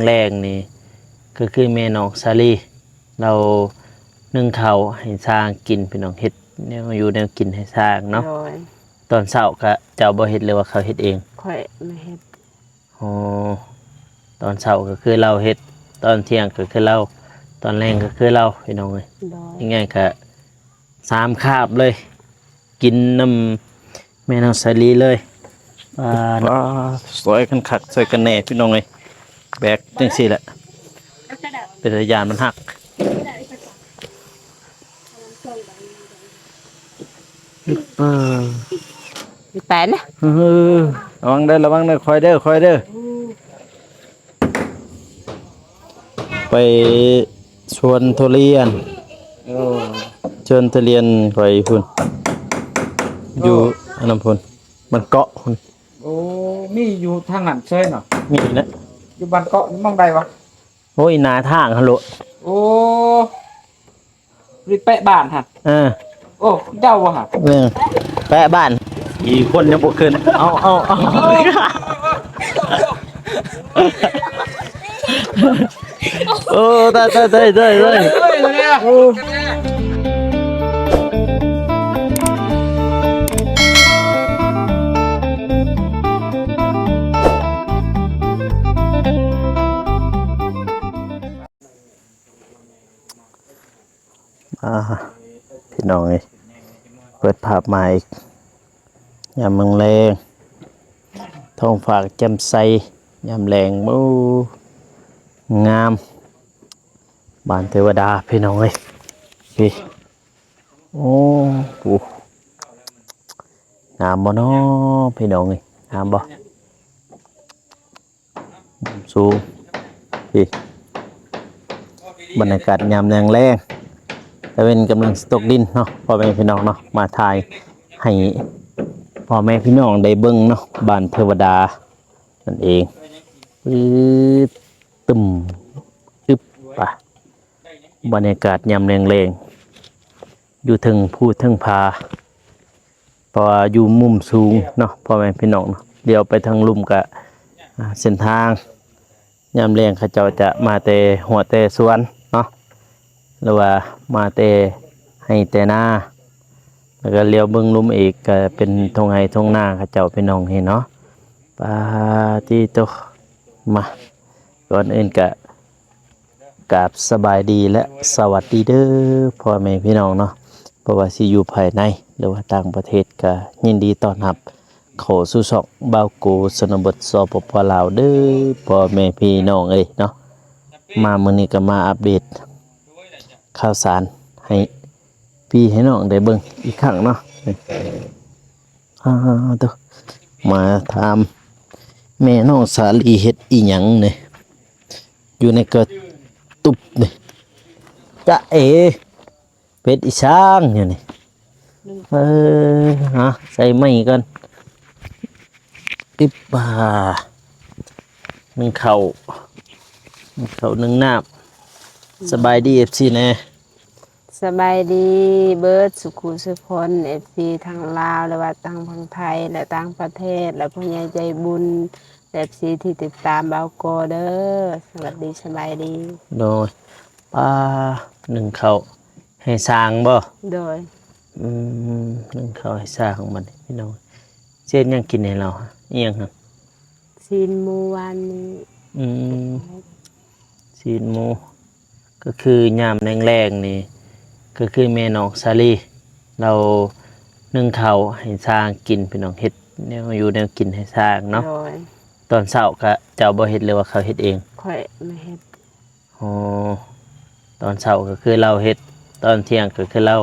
ແລງໆນີ້ ກໍຄືແມ່ນ້ອງສາລີ ລາວໜຶ້ງເຂົ້າໃຫ້ຊ້າງກິນ ພີ່ນ້ອງ ເຮັດແນວຢູ່ແນວກິນໃຫ້ຊ້າງເນາະ. ໂດຍ ຕອນເຊົ້າກະເຈົ້າບໍ່ເຮັດ ຫຼືວ່າເຂົາເຮັດເອງ? ຂ້ອຍມາເຮັດ. ອໍ ຕອນເຊົ້າກໍຄືລາວເຮັດ ຕອນທ່ຽງກໍຄືລາວ ຕອນແລງກໍຄືລາວ ພີ່ນ້ອງເອີຍ. ໂດຍ ຍັງໄງກໍສາມຄາບເລີຍ ກິນນຳແມ່ນ້ອງສາລີເລີຍ. ປາ ປາ ຊ່ອຍກັນຄັກຊ່ອຍກັນແນ່ ພີ່ນ້ອງເອີຍ ແບກຈັ່ງຊີ້ແຫຼະ ເປັນຕາຢ້ານມັນຫັກ. ເອີ ໄປນະ ເອີ ລະວັງເດີ ລະວັງເດີ ຄ່ອຍເດີ ຄ່ອຍເດີ. ໄປສວນທຸລຽນ. ເອີ ສວນທຸລຽນຂ້ອຍພຸ້ນ ຢູ່ ເອີ ອັນນັ້ນພຸ້ນ ບ້ານເກາະພຸ້ນ. ໂອ້ ມີຢູ່ທາງນັ້ນເຊີຍເນາະ. ມີແຫຼະ ຢູ່ບ້ານເກາະນີ້ໝ່ອງໃດວະ? ໂອ້ຍ ໜ້າທາງຫັ້ນໂລດ. ໂອ້ ນີ້ແປະບ້ານຫັ້ນ. ເອີ ໂອ້ ເຈົ້າບໍ່ຫັ້ນ? ເອີ ແປະບ້ານ ອີກຄົນຍັງບໍ່ຂຶ້ນ. ເອົາ ເອົາ ເອົາ ໂອ້ ຕາຍ ຕາຍ ຕາຍ ຕາຍ ຕາຍ. ອ່າ ພີ່ນ້ອງເອີຍ ເປີດພາບມາອີກ ຍາມແລງໆ ທ້ອງຟ້າແຈ່ມໃສ ຍາມແລງ ໂອ້ ງາມ ບ້ານເທວະດາ ພີ່ນ້ອງເອີຍ. ນີ້ ໂອ້ ໂອ້ ງາມບໍ່ນໍ ພີ່ນ້ອງເອີຍ ງາມບໍ່? ມຸມສູງ ນີ້ ບັນຍາກາດຍາມແລງໆ ຕາເວັນກຳລັງຊິຕົກດິນເນາະ ພໍ່ແມ່ພີ່ນ້ອງເນາະ ມາຖ່າຍໃຫ້ພໍ່ແມ່ພີ່ນ້ອງໄດ້ເບິ່ງເນາະ ບ້ານເທວະດານັ້ນເອງ. ອຶບ ຕຶມ ອຶບ ປະ ບັນຍາກາດຍາມແລງໆ ຢູ່ເທິງພູເທິງຜາ ເພາະວ່າຢູ່ມຸມສູງເນາະ ພໍ່ແມ່ພີ່ນ້ອງເນາະ. ດຽວໄປທາງລຸ່ມກະ ອ່າ ເສັ້ນທາງຍາມແລງເຂົາເຈົ້າຈະມາແຕ່ຮົ້ວແຕ່ສວນເນາະ ຫຼືວ່າມາແຕ່ໄຮ່ແຕ່ນາ ແລ້ວກະຫຼຽວເບິ່ງລຸ່ມອີກກະເປັນທົ່ງໄຮ່ທົ່ງນາເຂົາເຈົ້າ ພີ່ນ້ອງເອີຍເນາະ. ປາຕິໂຕ ມາ ກ່ອນອື່ນກະ ກາບສະບາຍດີ ແລະ ສະຫວັດດີເດີ ພໍ່ແມ່ພີ່ນ້ອງເນາະ ບໍ່ວ່າຊິຢູ່ພາຍໃນ ຫຼືວ່າຕ່າງປະເທດ ກະຍິນດີຕ້ອນຮັບເຂົ້າສູ່ຊ່ອງບ່າວໂກ ຊົນນະບົດ ສປປ ລາວ ເດີ ພໍ່ແມ່ພີ່ນ້ອງເອີຍເນາະ. ມາມື້ນີ້ກະມາອັບເດດຂ່າວສານໃຫ້ພີ່ໃຫ້ນ້ອງໄດ້ເບິ່ງອີກຄັ້ງເນາະ. ອ່າ ໂຕ ມາຖາມແມ່ນ້ອງສາລີເຮັດອີ່ຫຍັງນີ້ ຢູ່ໃນກະຕຸບນີ້ ຈະເອ ເຮັດອີ່ຊ່າງຢູ່ນີ້. ເອີ ຫາ ໃສ່ໄມ້ກ່ອນ ອຶບ ອ່າ ໜຶ້ງເຂົ້າ ໜຶ້ງເຂົ້າ ໜຶ້ງນ້ຳ. ສະບາຍດີ ເອັຟຊີ ແດ່. ສະບາຍດີເບີດສຸຂູສຸຄົນ ເອັຟຊີ ທັງລາວ ຫຼືວ່າທັງຝັ່ງໄທ ແລະ ຕ່າງປະເທດ ແລະ ຜູ້ໃຫຍ່ໃຈບຸນ ເອັຟຊີ ທີ່ຕິດຕາມບ່າວໂກເດີ. ສະຫວັດດີ ສະບາຍດີ. ໂດຍ ປາ ໜຶ້ງເຂົ້າໃຫ້ຊ້າງບໍ່? ໂດຍ ອືມ ໜຶ້ງເຂົ້າໃຫ້ຊ້າງບັດນີ້ ພີ່ນ້ອງ. ຊິເຮັດຫຍັງກິນໃຫ້ລາວ? ອີ່ຫຍັງຫັ້ນ? ຊີ້ນໝູວານນີ້. ອືມ ຊີ້ນໝູ ກໍຄືຍາມແລງໆນີ້ ກໍຄືແມ່ນ້ອງສາລີ ລາວໜຶ້ງເຂົ້າໃຫ້ຊ້າງກິນ ພີ່ນ້ອງ ເຮັດແນວຢູ່ແນວກິນໃຫ້ຊ້າງເນາະ. ໂດຍ ຕອນເຊົ້າກະເຈົ້າບໍ່ເຮັດ ຫຼືວ່າເຂົາເຮັດເອງ? ຂ້ອຍມາເຮັດ. ອໍ ຕອນເຊົ້າກໍຄືລາວເຮັດ ຕອນທ່ຽງກໍຄືລາວ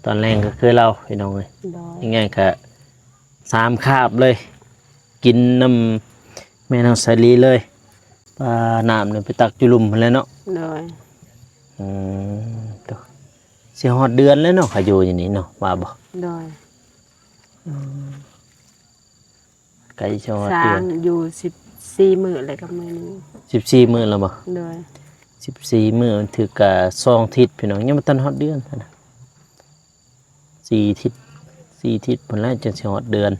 ຕອນແລງກໍຄືລາວ ພີ່ນ້ອງເອີຍ. ໂດຍ ຍັງໄງກະ ສາມຄາບເລີຍ ກິນນຳແມ່ນ້ອງສາລີເລີຍ. ປາ ນ້ຳນີ້ໄປຕັກຢູ່ລຸ່ມພຸ້ນແຫຼະເນາະ. ໂດຍ ອືມ ໂຕ ຊິຮອດເດືອນແລ້ວເນາະ ຂ້າຢູ່ຢູ່ນີ້ເນາະ ວ່າບໍ່? ໂດຍ ອືມ ໃກ້ຊິຮອດເດືອນ ສ້າງຢູ່ສິບສີ່ມື້ແລ້ວກັບມື້ນີ້. ສິບສີ່ມື້ແລ້ວບໍ່? ໂດຍ ສິບສີ່ມື້ ມັນຖືກກະສອງທິດ ພີ່ນ້ອງ ຍັງບໍ່ທັນຮອດເດືອນຫັ້ນນະ. ສີ່ທິດ ສີ່ທິດພຸ້ນແຫຼະ ຈັ່ງຊິຮອດເດືອນ.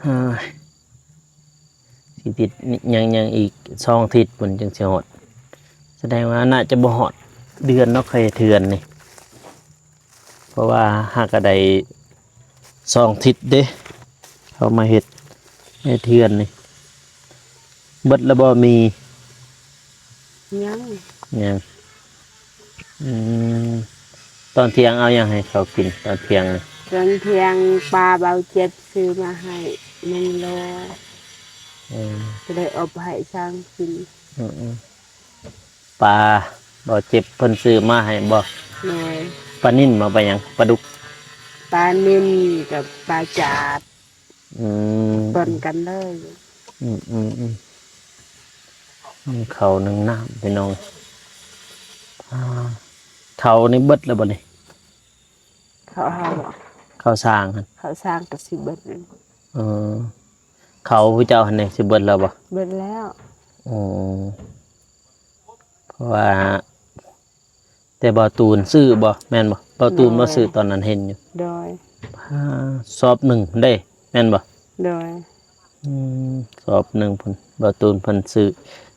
ເຮີ້ຍ ຊິ ອີກທິດ ຍັງ ຍັງອີກສອງທິດພຸ້ນຈຶ່ງຊິຮອດ. ສະແດງວ່າໜ້າຈະບໍ່ຮອດເດືອນເນາະ ຂ້ອຍເຮັດເຮືອນນີ້ ເພາະວ່າຫາກະໄດ້ສອງທິດເດ້ ເຮົາມາເຮັດ ເຮັດເຮືອນນີ້. ເບິດແລ້ວບໍ່ໝີ່? ຍັງ ຍັງ. ອືມ ຕອນທ່ຽງເອົາຫຍັງໃຫ້ເຂົາກິນຕອນທ່ຽງນີ້? ຕອນທ່ຽງປາເບົາເຈັບຊື້ມາໃຫ້ໜຶ່ງໂລ ເອີ ກໍເລີຍອົບໃຫ້ຊ້າງກິນ. ອືມ ອືມ ປາເບົາເຈັບເພິ່ນຊື້ມາໃຫ້ບໍ່? ໂດຍ. ປານິນບໍ່? ປາຫຍັງ? ປາດຸກ? ປານິນກັບປາຈາດ. ອືມ ປົນກັນເລີຍ. ອືມໆໆ ໜຶ່ງເຂົ້າໜຶ່ງນ້ຳພີ່ນ້ອງ. ອ່າ ເຂົ້ານີ້ເບິດແລ້ວບໍ່ນີ້? ເຂົ້າເຮົາບໍ່? ເຂົ້າຊ້າງຫັ້ນ? ເຂົ້າຊ້າງກໍຊິເບິດແລ້ວ. ເອີ ເຂົ້າຜູ້ເຈົ້າຫັ້ນເດ ຊິເບິດແລ້ວບໍ່? ເບິດແລ້ວ. ອໍ ເພາະວ່າ ແຕ່ບ່າວຕູນຊື້ບໍ່ ແມ່ນບໍ່? ບ່າວຕູນ ໂດຍ ບໍ່ຊື້ ຕອນນັ້ນເຫັນຢູ່. ໂດຍ. ອ່າ ສອບໜຶ່ງເດ້ ແມ່ນບໍ່? ໂດຍ. ອືມ ສອບໜຶ່ງພຸ້ນ ບ່າວຕູນເພິ່ນຊື້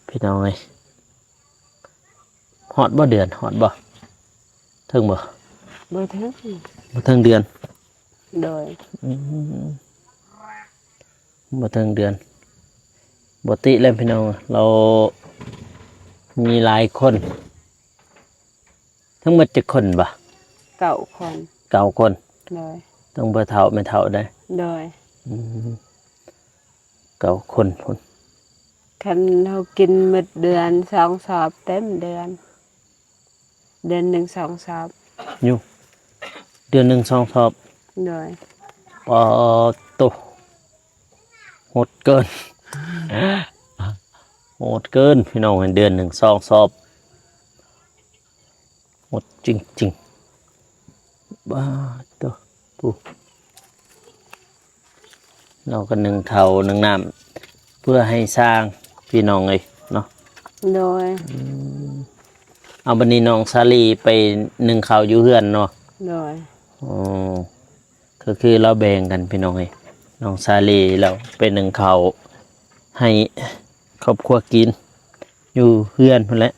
ພີ່ນ້ອງເອີຍ. ຮອດບໍ່ເດືອນ? ຮອດບໍ່? ເຖິງບໍ່? ບໍ່ເຖິງ. ບໍ່ເຖິງເດືອນ? ໂດຍ. ອືມ ບໍ່ເຖິງເດືອນ. ປົກກະຕິແລ້ວພີ່ນ້ອງ ລາວມີຫຼາຍຄົນ. ທັງໝົດຈັກຄົນວະ? ເກົ້າຄົນ. ເກົ້າຄົນ. ໂດຍ. ທັງພໍ່ເຖົ້າແມ່ເຖົ້າໄດ້? ໂດຍ. ອືມ ເກົ້າຄົນພຸ້ນ. ຄັນເຮົາກິນໝົດເດືອນ ສອງສອບເຕັມເດືອນ. ເດືອນໜຶ່ງສອງສອບ. ຢູ່ ເດືອນໜຶ່ງສອງສອບ. ໂດຍ. ປາໂຕ ໂຫດເກີນ ໂຫດເກີນພີ່ນ້ອງ ເດືອນໜຶ່ງສອງສອບ ໂຫດຈິງໆ. ປາໂຕ ປູ ເຮົາກໍໜຶ້ງເຂົ້າໜຶ້ງນ້ຳເພື່ອໃຫ້ຊ້າງ ພີ່ນ້ອງເອີຍເນາະ. ໂດຍ. ອືມ ເອົາ ບັດນີ້ນ້ອງສາລີໄປໜຶ້ງເຂົ້າຢູ່ເຮືອນເນາະ. ໂດຍ. ອໍ ກໍຄືລາວແບ່ງກັນ ພີ່ນ້ອງເອີຍ ນ້ອງສາລີລາວໄປໜຶ້ງເຂົ້າໃຫ້ຄອບຄົວກິນຢູ່ເຮືອນພຸ້ນແຫຼະ.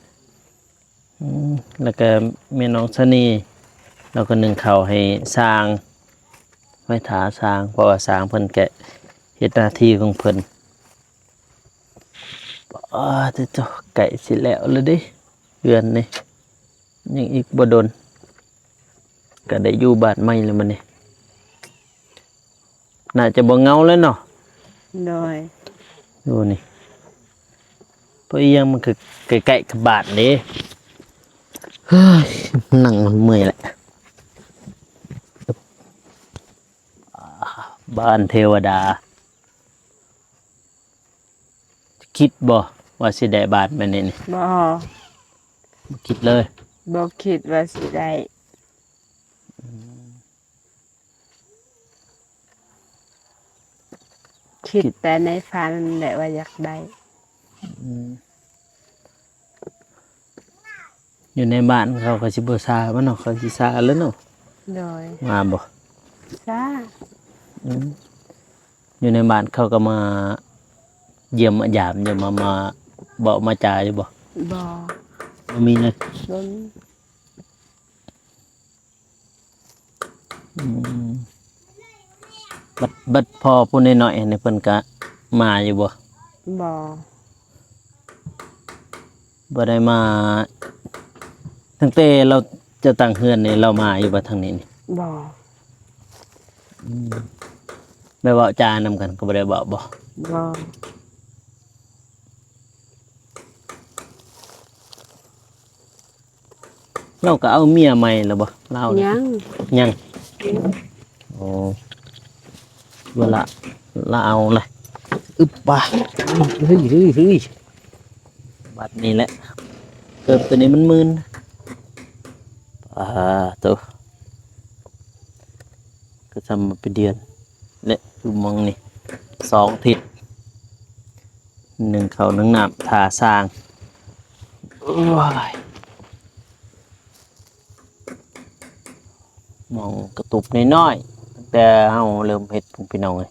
ອືມ ແລ້ວກໍແມ່ນ້ອງຊະນີ ລາວກໍໜຶ້ງເຂົ້າໃຫ້ຊ້າງ ໄວ້ຖ້າຊ້າງ ເພາະວ່າຊ້າງເພິ່ນກະເຮັດໜ້າທີ່ຂອງເພິ່ນ. ປາດໂທ້ ໃກ້ຊິແລ້ວແລ້ວເດ້ ເຮືອນນີ້ ຍັງອີກບໍ່ດົນ ກະໄດ້ຢູ່ບ້ານໃໝ່ແລ້ວບັດນີ້. ໜ້າຈະບໍ່ເຫງົາແລ້ວເນາະ. ໂດຍ. ຢູ່ນີ້ ເພາະອີຫຍັງ ມັນຄືໃກ້ໆກັບບ້ານເດ້. ເຮີ້ຍ ນັ່ງມັນເມື່ອຍແຫຼະ. ບ້ານເທວະດາ. ຄິດບໍ່ວ່າຊິໄດ້ບ້ານແບບນີ້ນີ້? ບໍ່. ບໍ່ຄິດເລີຍ? ບໍ່ຄິດວ່າຊິໄດ້. ອືມ. ຄິດແຕ່ໃນຝັນແຫຼະວ່າຢາກໄດ້. ອືມ. ຢູ່ໃນບ້ານເຂົາກໍຊິບໍ່ຊາມັນເນາະ, ເຂົາຊິຊາແລ້ວເນາະ. ໂດຍ. ມາບໍ່? ຊາ. ອືມ. ຢູ່ໃນບ້ານເຂົາກໍມາຢ້ຽມມາຢາມຢູ່ ມາ ມາເວົ້າມາຈາຢູ່ບໍ່? ບໍ່. ບໍ່ມີເລີຍ? ບໍ່ມີ. ອືມ. ບັດ ບັດພໍ່ຜູ້ນ້ອຍໆນີ້ເພິ່ນກະມາຢູ່ບໍ່? ບໍ່. ບໍ່ໄດ້ມາ ຕັ້ງແຕ່ລາວຈະຕັ້ງເຮືອນນີ້ ລາວມາຢູ່ບໍ່ທາງນີ້ນີ້? ບໍ່. ອືມ. ໄດ້ເວົ້າຈານຳກັນກໍບໍ່ໄດ້ເວົ້າບໍ່? ບໍ່. ລາວກໍເອົາເມຍໃໝ່ແລ້ວບໍ່ລາວ? ຍັງ. ຍັງ? ໂອ້ ເວລາລາວເອົາລະ. ອຶບ ປາ ເຮີ້ຍ ເຮີ້ຍ ເຮີ້ຍ. ບັດນີ້ແຫຼະ ເກີບໂຕນີ້ມັນມື່ນ. ປາໂຕ ຄືຊ່ຳມາເປັນເດືອນ ແລະ ຢູ່ໝ່ອງນີ້ສອງທິດ ໜຶ້ງເຂົ້າໜຶ້ງນ້ຳ ຖ້າສ້າງ. ໂອ້ຍ ໝ່ອງກະຕຸບນ້ອຍໆ ຕັ້ງແຕ່ເຮົາເລີ່ມເຮັດ ພີ່ນ້ອງເອີຍ.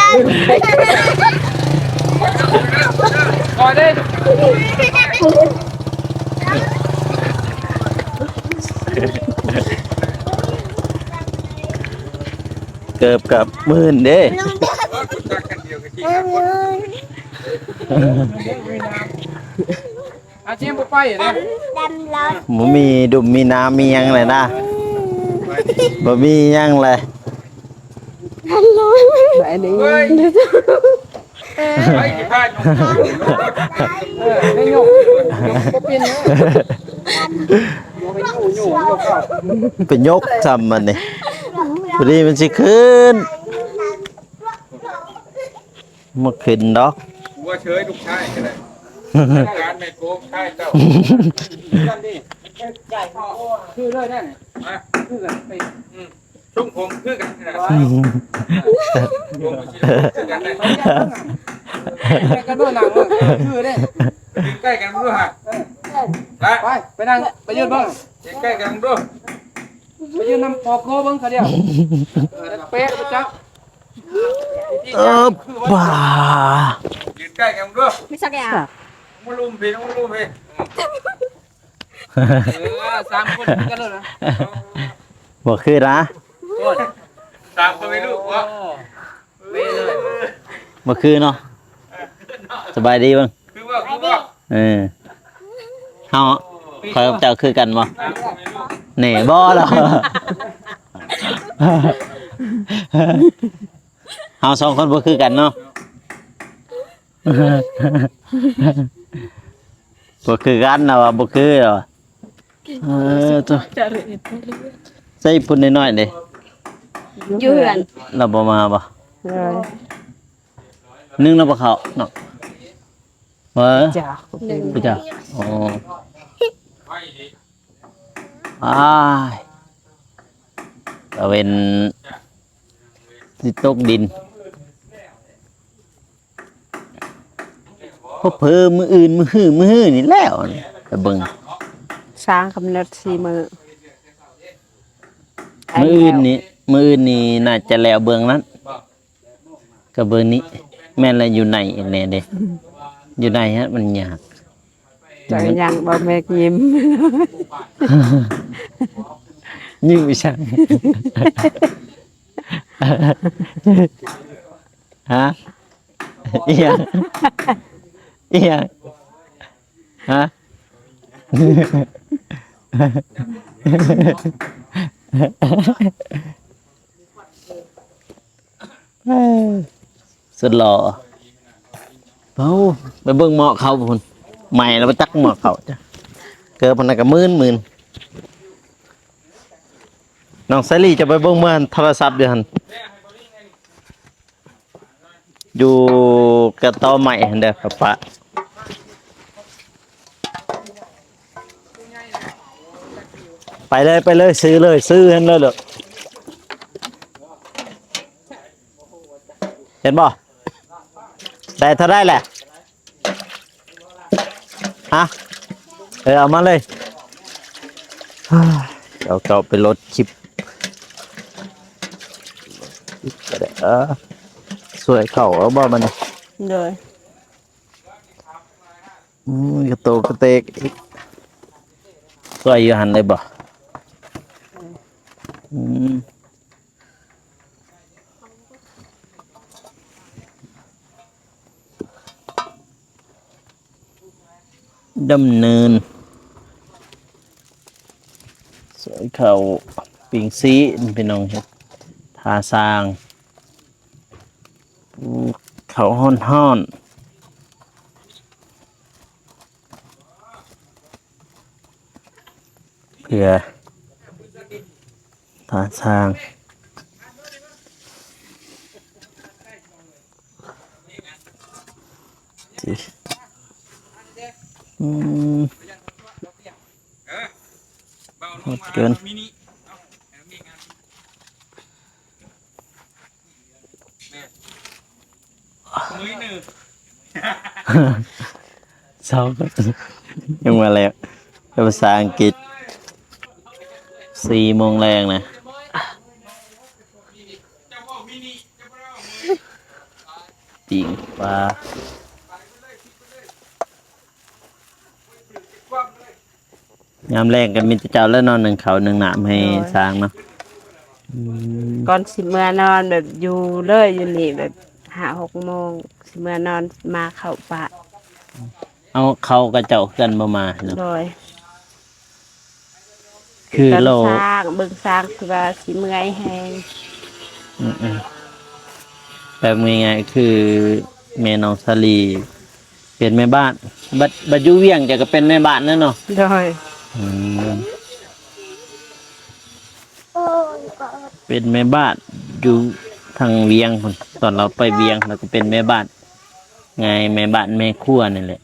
ອເດ້ ເກີບກັບໝື່ນເດ້. ອາ ຊິບໍ່ໄປເດ້ ບໍ່ມີດຸ່ມມີນ້ຳມີຫຍັງເລີຍນະ ບໍ່ມີຫຍັງເລີຍ. ໄປຊິພາຍົກ ເອີ ໄປຍົກ ຍົກບໍ່ເປັນເດີ ໄປຍົກຊ້ຳມັນນີ້ ພໍດີມັນຊິຂຶ້ນ. ບໍ່ຂຶ້ນດອກ ຫົວເສີຍລູກຊາຍກໍໄດ້ ການແມ່ໂກງຊາຍເຈົ້າ ຄືເລີຍນັ້ນ ຮະ ຄືກັນເປະ ອືມ ຊົງຜົມຄືກັນນະ ຄືກັນເດ້ ໃກ້ກັນເບິ່ງ ຢືນໃກ້ກັນເບິ່ງ ໄປ ໄປນັ່ງ ໄປຢືນເບິ່ງ ໃກ້ກັນເບິ່ງ ໄປຢືນນຳພໍ່ໂກເບິ່ງ ຂະດຽວ ເອີ ເປະໄປຈັບ. ເອີ ປາ ຢືນໃກ້ກັນເບິ່ງ ມີສັກຢ່າງ ມາລຸມພີ້ ມາລຸມພີ້ ເອີ ສາມຄົນຄືກັນເລີຍນະ ບໍ່ຄືນະ ສາມຄົນມີລູກບໍ່ ເປັນເລີຍ ບໍ່ຄືເນາະ ສະບາຍດີເບິ່ງ ຄືບໍ່ ຄືບໍ່ ເອີ ເຮົາ ຂ້ອຍກັບເຈົ້າຄືກັນບໍ່ ແນ່ບໍ່ລະ ເຮົາສອງຄົນບໍ່ຄືກັນເນາະ ບໍ່ຄືກັນນະວ່າບໍ່ຄືລະວ່າ ເອີ ໂຕ ໃສ່ພຸ້ນນ້ອຍໆເດ້ ຢູ່ເຮືອນ ລາວບໍ່ມາບໍ່ ເອີ ໜຶ່ງລາວບໍ່ເຂົ້າເນາະ ເອີ ບໍ່ຈັກ ບໍ່ຈັກ ໂອ້ ອ້າຍ ຕາເວັນຊິຕົກດິນ ເຜີໆມື້ອື່ນ ມື້ຮື ມື້ຮືນີ້ແລ້ວ ໄປເບິ່ງ ສ້າງກຳນົດສີ່ມື້ ມື້ອື່ນນີ້ ມື້ອື່ນນີ້ໜ້າຈະແລ້ວເບື້ອງນັ້ນ ກໍເບິ່ງນີ້ ແມ່ນລະ ຢູ່ໃນແນ່ເດ້ ຢູ່ໃນຫັ້ນມັນຍາກ ເຈົ້າຍັງບໍ່ແມ່ຍິ້ມ ຍິ້ມອີ່ຫຍັງ ຮະ ອີ່ຫຍັງ ອີ່ຫຍັງ ຮະ. ເອີ ສຸດຫຼໍ່. ເອົາ ໄປເບິ່ງໝໍ້ເຂົ້າພຸ້ນ ໄໝ້ແລ້ວບໍ່ຈັກໝໍ້ເຂົ້າ ເກີບຫັ້ນນະກະມື່ນໆ. ນ້ອງສາລີ ຈະໄປເບິ່ງເມືອງ ໂທລະສັບຢູ່ຫັ້ນ ຢູ່ກະຕໍໄມ້ຫັ້ນເດີ ປ້າ. ໄປເລີຍ ໄປເລີຍ ຊື້ເລີຍ ຊື້ຫັ້ນເລີຍ ເຫັນບໍ່? ໄດ້ເທົ່າໃດແຫຼະ? ຮະ? ເອີ ເອົາມາເລີຍ. ເອົາເຂົ້າໄປໂຫຼດຄລິບ ເອີ ຊ່ວຍເຂົ້າເອົາບໍ່ບັດນີ້? ໂດຍ. ອືມ ກະໂຕກະເຕກອີກ ຊ່ວຍຢູ່ຫັ້ນເລີຍບໍ່? ອືມ. ດຳເນີນ ຊ່ວຍເຂົ້າ ປີ້ງຊີ້ນ ພີ່ນ້ອງ ເຮັດ ຖ້າຊ່າງ ເຂົ້າຮ້ອນໆ. ເພື່ອ ທ່າທາງ ອືມ ຮອດເກີນ. ສອງ ຍັງມາແລ້ວ ເປັນພາສາອັງກິດ ສີ່ໂມງແລງນະ ປີ້ງປາ. ຍາມແລງກໍມີແຕ່ເຈົ້າແຫຼະເນາະ ໜຶ້ງເຂົ້າໜຶ້ງນ້ຳໃຫ້ ໂດຍ ຊ້າງເນາະ. ອືມ ກ່ອນຊິເມືອນອນ ແບບຢູ່ເລີຍ ຢູ່ນີ້ແບບຫ້າຫົກໂມງ ຊິເມືອນອນ ມາເຂົ້າປ່າ. ເອົາເຂົ້າກັບເຈົ້າເຮືອນບໍ່ມາເນາະ? ໂດຍ. ຄືເຮົາ ເບິ່ງຊ້າງ ເບິ່ງຊ້າງ ຄືວ່າຊິເມື່ອຍແຮງ. ອືມໆ ແບບງ່າຍໆ ຄືແມ່ນ້ອງສາລີເປັນແມ່ບ້ານ ບັດ ບັດຢູ່ວຽງເຈົ້າກໍເປັນແມ່ບ້ານແລ້ວເນາະ? ໂດຍ. ອືມ ເປັນແມ່ບ້ານຢູ່ທາງວຽງພຸ້ນ ຕອນລາວໄປວຽງລາວກໍເປັນແມ່ບ້ານ ງ່າຍ ແມ່ບ້ານແມ່ຄົວນີ້ແຫຼະ.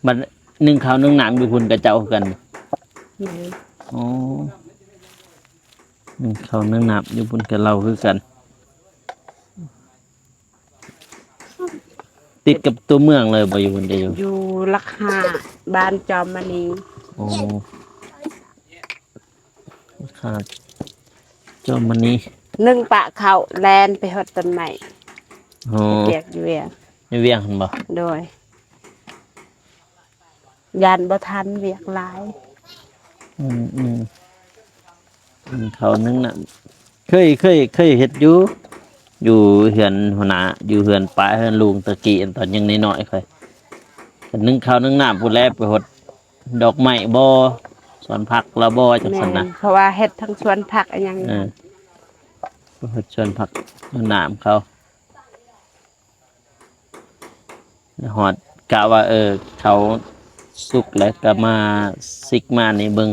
ບັດໜຶ້ງເຂົ້າໜຶ້ງນ້ຳຢູ່ພຸ້ນກັບເຈົ້າຄືກັນ? ໂດຍ. ອໍ ໜຶ້ງເຂົ້າໜຶ້ງນ້ຳຢູ່ພຸ້ນກັບລາວຄືກັນ. ຕິດກັບຕົວເມືອງເລີຍບໍ່ ຢູ່ພຸ້ນ? ຢູ່ ຢູ່ຫຼັກຫ້າ ບ້ານຈອມມະນີ. ອໍ ຫາດຈອມມະນີ ໜຶ້ງປະເຂົ້າ ແລ່ນໄປຮອດຕົ້ນໄມ້. ອໍ ວຽກຢູ່ວຽງ ຢູ່ວຽງຫັ້ນບໍ່? ໂດຍ. ຢ້ານບໍ່ທັນ ວຽກຫຼາຍ. ອືມໆ ໜຶ້ງເຂົ້າໜຶ້ງນ້ຳ ເຄີຍ ເຄີຍ ເຄີຍເຮັດຢູ່ ຢູ່ເຮືອນຫົວໜ້າ ຢູ່ເຮືອນປ້າເຮືອນລຸງ ແຕ່ກີ້ຕອນຍັງນ້ອຍໆ ຂ້ອຍ ໜຶ້ງເຂົ້າໜຶ້ງນ້ຳພຸ້ນແຫຼະ ໄປຫົດ ດອກໄມ້ບໍ່ ສວນຜັກລາວບໍ່ ຈັ່ງຊັ້ນນະ. ແມ່ນ ເພາະວ່າເຮັດທັງສວນຜັກອີ່ຫຍັງ. ເອີ ເຮັດສວນຜັກ ນ້ຳເຂົາ ຮອດກະວ່າ ເອີ ເຂົາສຸກແລ້ວກະມາຊິກມານີ້ເບິ່ງ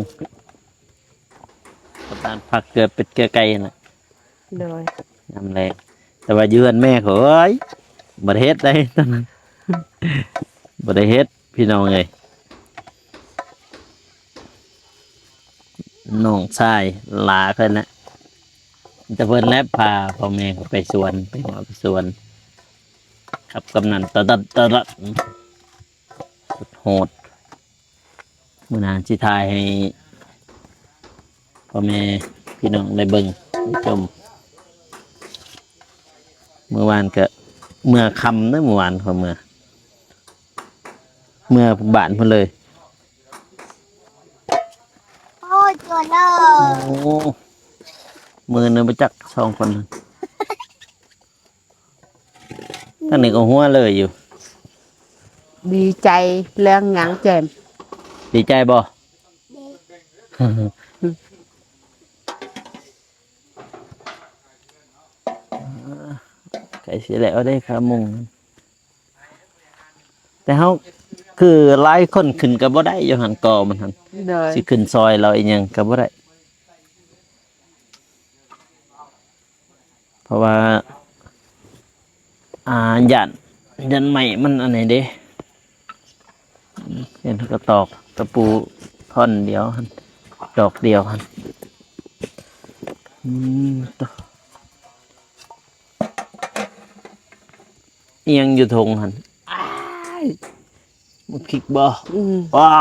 ປະທານຜັກເກືອເປັດເກືອໄກ່ຫັ້ນແຫຼະ. ໂດຍ. ຍາມແລງ ແຕ່ວ່າຢູ່ເຮືອນແມ່ຂ້ອຍ ໂອ້ຍ ບໍ່ໄດ້ເຮັດໃດ໋ ບໍ່ໄດ້ເຮັດ ພີ່ນ້ອງເອີຍ. ນ້ອງຊາຍຫຼ້າເພິ່ນນະ ແຕ່ເພິ່ນແລະພາພໍ່ແມ່ເຂົາໄປສວນ ໄປເຫາະໄປສວນ ກັບກຳນັນຕະດັດຕະດັດ ໂຫດ. ມື້ໜ້າຊິຖ່າຍໃຫ້ພໍ່ແມ່ພີ່ນ້ອງໄດ້ເບິ່ງໄດ້ຊົມ. ມື້ວານກະເມືອຄ່ຳເດີ ມື້ວານຂ້ອຍເມືອ ເມືອບ້ານພຸ້ນເລີຍ. ໂອ້ຍ ຕົວເລີຍ ໂອ້ ມື້ໜຶ່ງບໍ່ຈັກສອງຄົນ. ທາງນີ້ກໍຫົວເລີຍຢູ່. ດີໃຈເລື່ອງຫຍັງແຈ່ມ? ດີໃຈບໍ່? ດີ. ເອີ ເອົາ ຊິແລ້ວເດ້ຄາມຸງ. ແຕ່ເຮົາ ຄືຫຼາຍຄົນຂຶ້ນກໍບໍ່ໄດ້ຢູ່ຫັ້ນ ກໍມັນຫັ້ນ ໂດຍ ຊິຂຶ້ນຊອຍລາວອີ່ຫຍັງກໍບໍ່ໄດ້ ເພາະວ່າ ອ່າ ຢ້ານ ຢ້ານໄມ້ມັນອັນນີ້ເດ້. ເຫັນເຂົາກໍຕອກຕະປູທ່ອນດຽວຫັ້ນ ດອກດຽວຫັ້ນ. ອືມ ໂຕ ອີ່ຫຍັງຢູ່ທົ່ງຫັ້ນ? ອ້າຍ ໝາກພິກບໍ່? ອືມ ວ້າ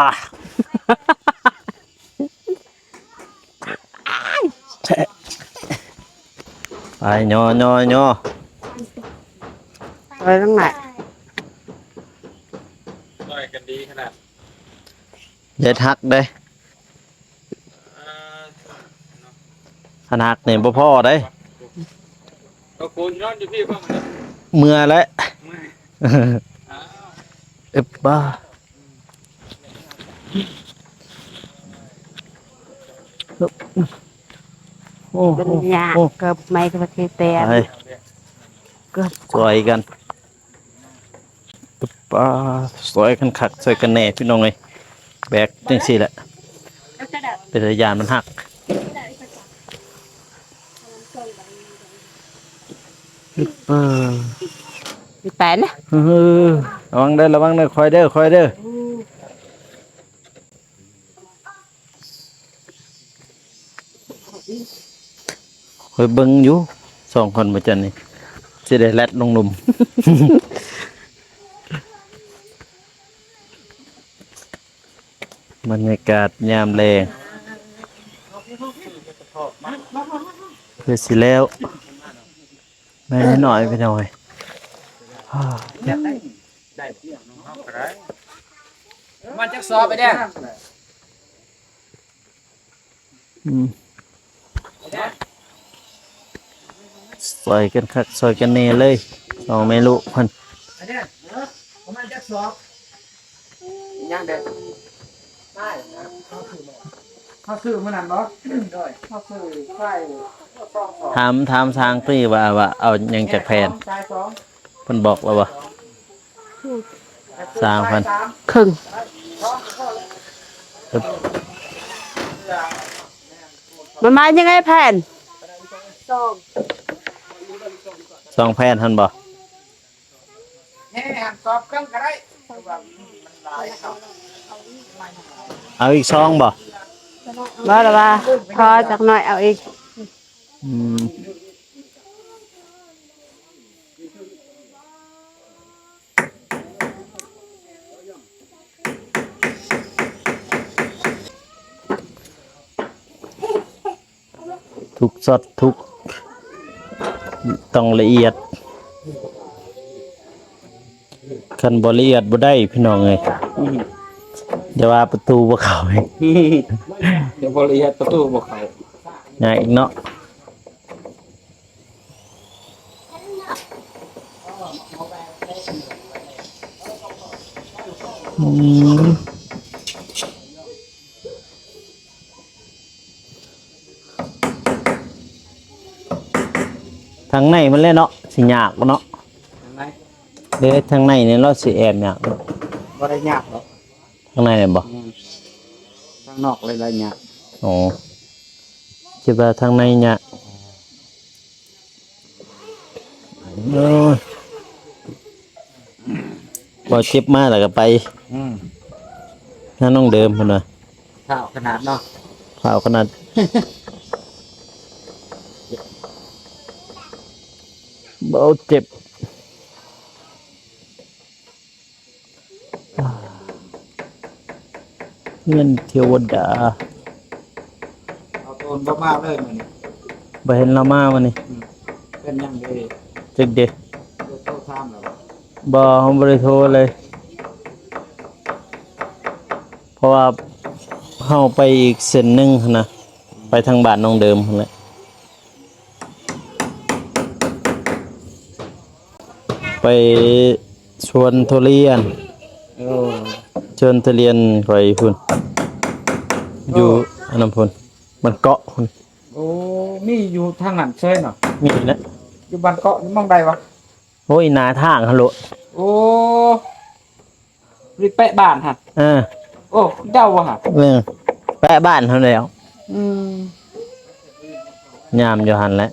ໄປ ຍໍ ຍໍ ຍໍ ໄປທາງໃນ ຊ່ອຍກັນດີຂະໜາດ ເດັດຮັກເດ້. ເອີ ຄັນຮັກນີ້ບໍ່ພໍເດ້. ເອົາໂກນນອນຢູ່ພີ້ບໍ່ມື້ນີ້? ເມື່ອແຫຼະ ເມື່ອຍ ອ້າວ ອຶບ ບ້າ ໂອ້ ເປັນຍາ ໂອ້ ເກີບໄມ້ກໍບໍ່ຖືແຕ່ ໄປ ເກີບ ຊ່ອຍກັນ. ປາ ຊ່ອຍກັນຄັກຊ່ອຍກັນແນ່ພີ່ນ້ອງເອີຍ ແບກຈັ່ງຊີ້ແຫຼະ ເປັນຕາຢ້ານມັນຫັກ. ເອີ ມີແປນນະ ເອີ ລະວັງເດີ ລະວັງເດີ ຄ່ອຍເດີ ຄ່ອຍເດີ. ຂ້ອຍເບິ່ງຢູ່ ສອງຄົນບໍ່ຈັນນີ້ ຊິໄດ້ແລັດລົງລຸ່ມ. ບັນຍາກາດຍາມແລງ ເພື່ອຊິແລ້ວ ແມ່ນໜ້ອຍໄປໜ້ອຍ. ປະມານຈັກສອບໄອ້ແດງ? ອືມ ຊ່ອຍກັນຄັກຊ່ອຍກັນແນ່ເລີຍ ສອງແມ່ລູກເພິ່ນ. ປະມານຈັກສອບ? ຍັງເດ້ ເຮົາຊື້ມື້ນັ້ນບໍ່? ໂດຍ ເຮົາຊື້ໄຟສອງສອບ. ຖາມ ຖາມຊ່າງຕຸ້ຍວ່າ ວ່າເອົາຫຍັງຈັກແຜ່ນ? ເພິ່ນບອກແລ້ວບໍ່? ສາມພັນ ເຄິ່ງ. ມັນມາຍັງໄງແຜ່ນ? ສອງ ສອງແຜ່ນຫັ້ນບໍ່? ແຫ່ສອບເຄິ່ງກໍໄດ້ ເອົາອີກສອງບໍ່? ບໍ່ລະວ່າ ພໍຈັກໜ້ອຍເອົາອີກ. ອືມ ທຸກຊັອດທຸກ ຕ້ອງລະອຽດ ຄັນບໍ່ລະອຽດບໍ່ໄດ້ພີ່ນ້ອງເອີຍ. ອືມ ຢ່າວ່າປະຕູບໍ່ເຂົ້າ ຢ່າບໍ່ລະອຽດປະຕູບໍ່ເຂົ້າ ຍາກອີກເນາະ. ອືມ ທາງໃນມັນແຫຼະເນາະ ຊິຍາກເນາະ. ທາງໃນ? ເດ້ ທາງໃນນີ້ເນາະ ຊິແອບຍາກ. ບໍ່ໄດ້ຍາກດອກ. ທາງໃນແມ່ນບໍ່? ແມ່ນ ທາງນອກເລີຍລະຍາກ. ອໍ ຄິດວ່າທາງໃນຍາກ. ໂອ້ຍ ບໍ່ເຈັບມາແລ້ວກໍໄປ. ອືມ ຫານ້ອງເດີມເພິ່ນວ່າ. ພ້າວຂະໜາດເນາະ ພ້າວຂະໜາດ. ບໍ່ເຈັບ. ເຮືອນເທວະດາ. ເອົາໂຕນບໍ່ມາເລີຍມື້ນີ້. ບໍ່ເຫັນລາວມາມື້ນີ້. ອືມ ເປັນຫຍັງເດ? ຈັກເດ. ໄດ້ໂທຖາມແລ້ວບໍ່? ບໍ່ ເຮົາບໍ່ໄດ້ໂທເລີຍ ເພາະວ່າເຮົາໄປອີກເສັ້ນໜຶ່ງຫັ້ນນະ ໄປທາງບ້ານນ້ອງເດີມຫັ້ນແຫຼະ. ໄປສວນທຸລຽນ. ໂອ້ ສວນທຸລຽນຂ້ອຍພຸ້ນ ຢູ່ອັນນັ້ນພຸ້ນ ບ້ານເກາະພຸ້ນ. ໂອ້ ມີຢູ່ທາງນັ້ນເຊີຍເນາະ. ມີແຫຼະ ຢູ່ບ້ານເກາະ ຢູ່ໝ່ອງໃດວະ? ໂອ້ຍ ໜ້າທາງຫັ້ນໂລດ. ໂອ້ ນີ້ແປະບ້ານຫັ້ນ. ເອີ ໂອ້ ເຈົ້າບໍ່ຫັ້ນ? ເອີ ແປະບ້ານຫັ້ນແລ້ວ. ອືມ ຍາມຢູ່ຫັ້ນແຫຼະ.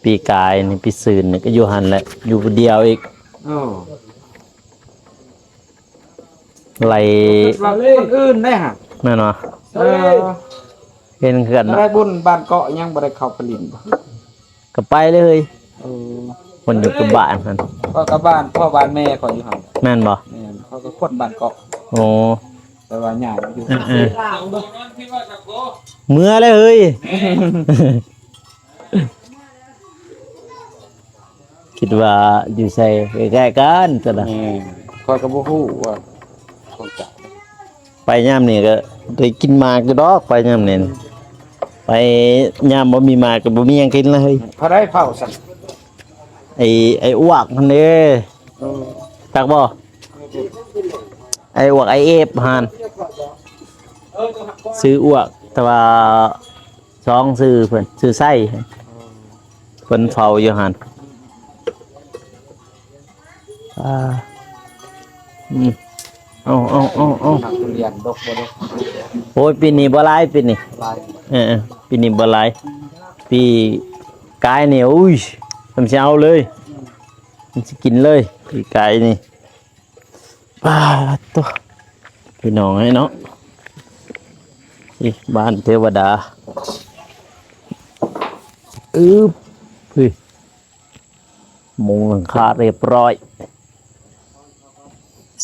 ປີກາຍນີ້ ປີຊືນນີ້ກໍຢູ່ຫັ້ນແຫຼະ ຢູ່ຜູ້ດຽວອີກ. ໂອ້ ໄລ່ ຄິດວ່າຄົນອື່ນໄດ້ຫະ ແມ່ນບໍ່? ເອີ ເຫັນເຮືອນ ໄດ້ບຸນບ້ານເກາະ ຍັງບໍ່ໄດ້ເຂົ້າໄປຫຼິ້ນບໍ່? ກໍໄປເລີຍ. ເອີ ຄົນຢູ່ກັບບ້ານຫັ້ນ ຂ້ອຍກັບບ້ານພໍ່ບ້ານແມ່ຂ້ອຍຢູ່ຫັ້ນ. ແມ່ນບໍ່? ແມ່ນ ຂ້ອຍກໍຄົນບ້ານເກາະ. ໂອ້ ແຕ່ວ່າຍ້າຍມາຢູ່ ເອີ ເອີ ເມືອແລ້ວເຮີ້ຍ. ຄິດວ່າຢູ່ໃສ ໃກ້ໆກັນຊັ້ນນະ. ແມ່ນ ຂ້ອຍກໍບໍ່ຮູ້ວ່າຂອງເຈົ້າ. ໄປຍາມນີ້ກໍໄດ້ກິນໝາກຢູ່ດອກ ໄປຍາມນີ້. ໄປຍາມບໍ່ມີໝາກກໍບໍ່ມີຫຍັງກິນເລີຍ. ເທົ່າໃດເຜົາຊັ້ນ? ໄອ້ ໄອ້ອວກຫັ້ນເດ້. ເອີ ຈັກບໍ່? ໄອ້ອວກ ໄອ້ເອບຫັ້ນ ຊື່ອວກ ແຕ່ວ່າສອງຊື່ເພິ່ນ ຊື່ໄຊ. ເອີ ເພິ່ນເຝົ້າຢູ່ຫັ້ນ. ອ່າ ອືມ ເອົາ ເອົາ ເອົາ ເອົາ ໝາກທຸລຽນດົກບໍ່ດົກ? ໂອ້ຍ ປີນີ້ບໍ່ຫຼາຍ ປີນີ້ ຫຼາຍ ເອີ ເອີ ປີນີ້ບໍ່ຫຼາຍ. ປີກາຍນີ້ ໂອ້ຍ ມັນຊິເອົາເລີຍ ມັນຊິກິນເລີຍ ປີກາຍນີ້. ປາດໂທ້ ພີ່ນ້ອງເອີຍເນາະ ອີ ບ້ານເທວະດາ. ອຶບ ນີ້ ມຸງຫຼັງຄາຮຽບຮ້ອຍ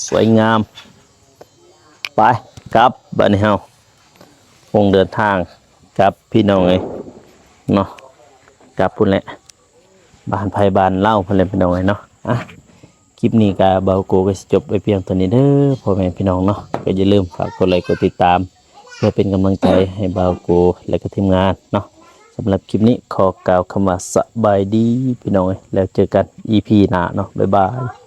ສວຍງາມ. ໄປ ກັບ ບາດນີ້ເຮົາ ຄົງເດີນທາງກັບ ພີ່ນ້ອງເອີຍເນາະ ກັບພຸ້ນແຫຼະ ບ້ານໃຜບ້ານລາວພຸ້ນແຫຼະ ພີ່ນ້ອງເອີຍເນາະ. ອ່ະ ຄລິບນີ້ກະບ່າວໂກກໍຊິຈົບໄວ້ພຽງເທົ່ານີ້ເດີ ພໍ່ແມ່ພີ່ນ້ອງເນາະ. ກໍຢ່າລືມຝາກກົດໄລກົດຕິດຕາມ ເພື່ອເປັນກຳລັງໃຈໃຫ້ບ່າວໂກ ແລະກໍທີມງານເນາະ. ສຳລັບຄລິບນີ້ຂໍກ່າວຄຳວ່າສະບາຍດີ ພີ່ນ້ອງເອີຍ ແລ້ວເຈີກັນ ອີພີ ໜ້າເນາະ. ບາຍບາຍ.